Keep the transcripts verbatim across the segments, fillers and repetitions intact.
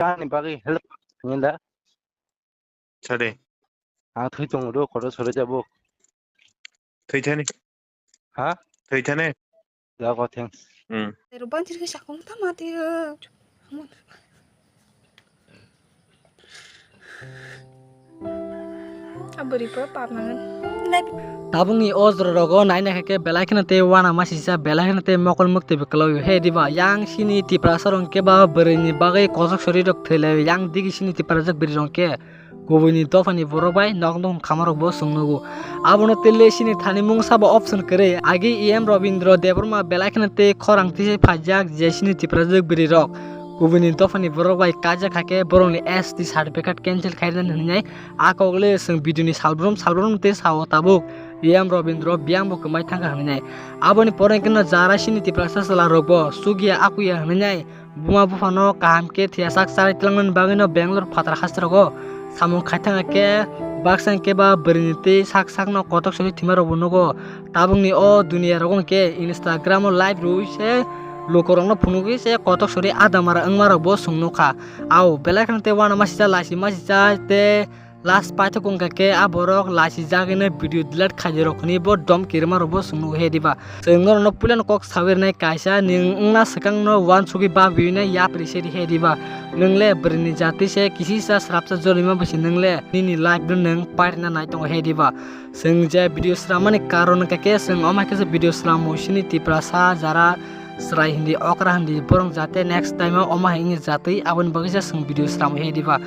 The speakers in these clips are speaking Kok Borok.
Ani bagwi help hinda. Sade. Ang thwi tongo do, kotor sore jabo. Thwi thani. Ha? Thwi thani. Jago, thanks. Hmm. Pero banjir ke sakong ta mati. Abori pa pap mangan. Tabukni o jora rogo naina khe belai kheno tei wana masisa belai kheno tei mokol mukti bwkhlao he diba yang sini Tiprasa rong khe ba bwrwi ni bagwi kosok sori rok thwilai yang digi sini Tiprasa bwrwi rong khe kubuni dophani borok bai nok nok khamarok bo chwng nugo. Abono tele sini thani mungsa bo option kwrwi. Agi E M Robindra Debbarma belai kheno tei khorang tisai phaijak je sini Tiprasa bwrwi rok kubuni dophani borok bai kaijak hakhe borokni S T certificate cancel khairani hwnwi a kok le chwng video ni salbrum salbrum tei sao tabuk E M Robindra biyang bo kwmai thangkha hwnwi. Aboni pore khe no jara sini Tiprasa chwla rok bo chukya akuya hwnwi buma buphano kaham khe thiya sak charai twlangmani bagwi no Bangalore phatar haste rogo samung khai thangkha khe baksa khe ba bwrwi ni tei sak sak no kotok sori thwima rok bo nugo. Tabukni o duniya rogo khe Instagram o live rwi se lukurokno phunugwi se kotok sori adamara wngmarok bo chwng nukha. Ao belai kheno tei uanama sijak laisima sijak tei last paithak wngkha khe a borok laisijagwino video delete khaijak rok hwnwi bo dom kirima rok bo chwng nukhe diba. Chwng norokno puilano kok sawi rwnai kaisa nwng wngna swkangno uansugwi babiyino yapri se rihe diba. Nwng le bwrwini jati se kisisa srapsa jorima bai se nwng le nini life no nwng pairina nai tongo he diba. Chwng je video swnamani karon hwnkha khe chwng omo hai khe video swnamo sini Tiprasa jara chwrai hindi okra hindi borok jate next time o omo hai wngya jatwi aboni bagwi se chwng video swnamo he diba.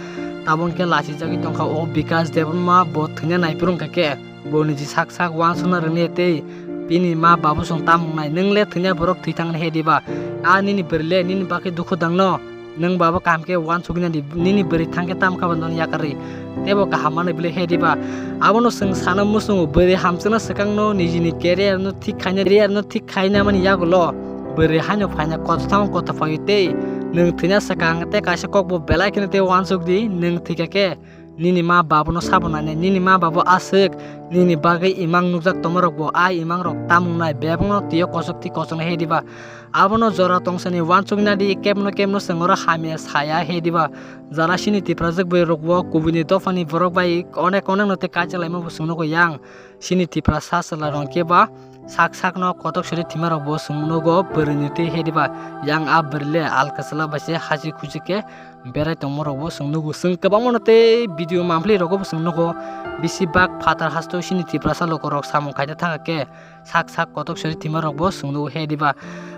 Tabuk khe lachijagwi tongkha o Bikash Debbarma bo thwina naiphuru hwnkha khe bo niji sak sak uansukna rwngya tei bini ma babu chwng tamung nai nwng le thwina borok thwi thangni he diba. A nini bwrwi le nini bagwi dukhu dangno. Nwng babo kaham khe uansugwi nadi, nini bwrwi thang khe tamo kha bo nono yakarwi teibo kaham manwi bwlwi he diba. Abono chwng sana muchungo bwrwi hamjakna swkangno nijini career no thik khaina, career no thik khaina mani yagulo bwrwi haino phaina koto tamo koto phaio tei nwng thwina swkang tei kaisa kokbo belai kheno tei uansuk di nwng thwikha khe. Nini ma babuno sabo nainai, nini ma babu aswk nini bagwi imang nukjak tongmarokbo a imangrok tamung nai bebakno twiyo kosok twi kosoknai he diba. Abono jora tongsani uansuknadi kebno kebno chwng oro hamya saya he diba. Jara sini Tiprajwk bwrwirokbo kubuni dophani borok bai onek onekno tei kaijak laimabo chwng nugo yang. Sini Tiprasa chwla rok khe ba sak sakno kotok sori thwima rokbo chwng nugo bwrwini twi he diba. Yang a bwrwi le alka chwla bai se haji khuji khe berai tongma rokbo chwng nugo. Chwng kwbangma no tei video mampli rogo bo chwng nugo. Bisi bak phatar hasto sini Tiprasa lukurok samung khaida thangkha khe sak sak kotok sori thwima rokbo chwng nugo he diba.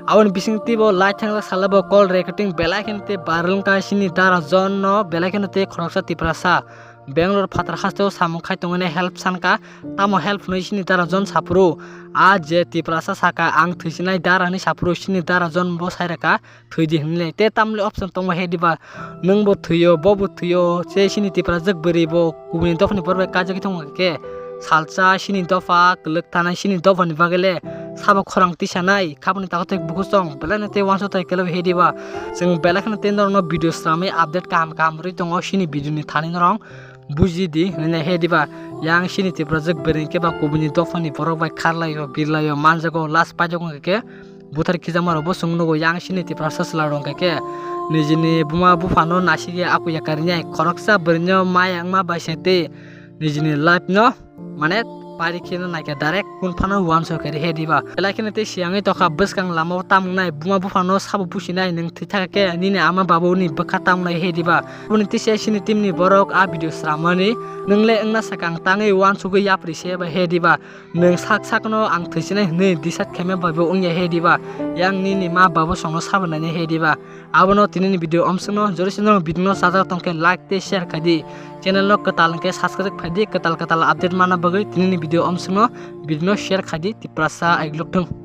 Aboni bising twibo lai thangjak sala bo call recording belai kheno tei viral wngkha sini dara John no belai kheno tei khoroksa Tiprasa. Bangalore phatar hasteo samung khai tongwini help sankha, tamo help hwnwi sini dara John saphuru. A je Tiprasa saka, "Ang thwisinai dara," hwnwi saphuru sini dara John bo sai rwkha, "Thwidi," hwnwi. Tei tamle option tongma he diba, nwng bo thwio, bo bo thwio, se sini Tiprajwk bwrwi bo kubuni dophani borok bai kajagwi tongma khe salsa sini dopha kwlwk thanai sini dophani bagwi le sabo khorang tisanai khaboni takhuk tei bukhuk song belai no tei uansuk tei kwlwi he diba. Chwng belai kheno tei norokno video swnamwi update kaham kaham rwi tongo sini video ni thani norok buji di hinwi he diba. Yang sini Tiprajwk bwrwi khe ba kubuni dophani borok bai kharlaio birlaio manjago last paijak wngkha khe buthar khijakma rokbo chwng nugo. Yang sini Tiprasa chwla rok wngkha khe nijini buma buphano nasigwi aku yakarnai khoroksa bwrwino maya wngma bai se tei nijini life no mane pari kheno naikha direct kun phano uansuk khe he diba. Belai kheno tei siyangwi tokha bwskang lamao tamung nai buma buphano sabo pusinai nwng thwi thaka khe nini ama babuni bwkha tamung nai he diba. Aboni tisa sini team ni borok a video sramani nwng le wngna sakang tangwi uansugwi yapri se bai he diba. Nwng sak sakno ang thwisinai hwnwi decide khaima bai bo wngya he diba. Yang nini ma babo songno sabo nainai he diba. Abono tinini video omswkno jori sino video no sajak tongkhe like tei share khaidi. Channel no kwtal hwnkhe subscribe khaidi, kwtal kwtal update mana bagwi tinini video omswkno video no share khaidi, Tiprasa aiglok thung.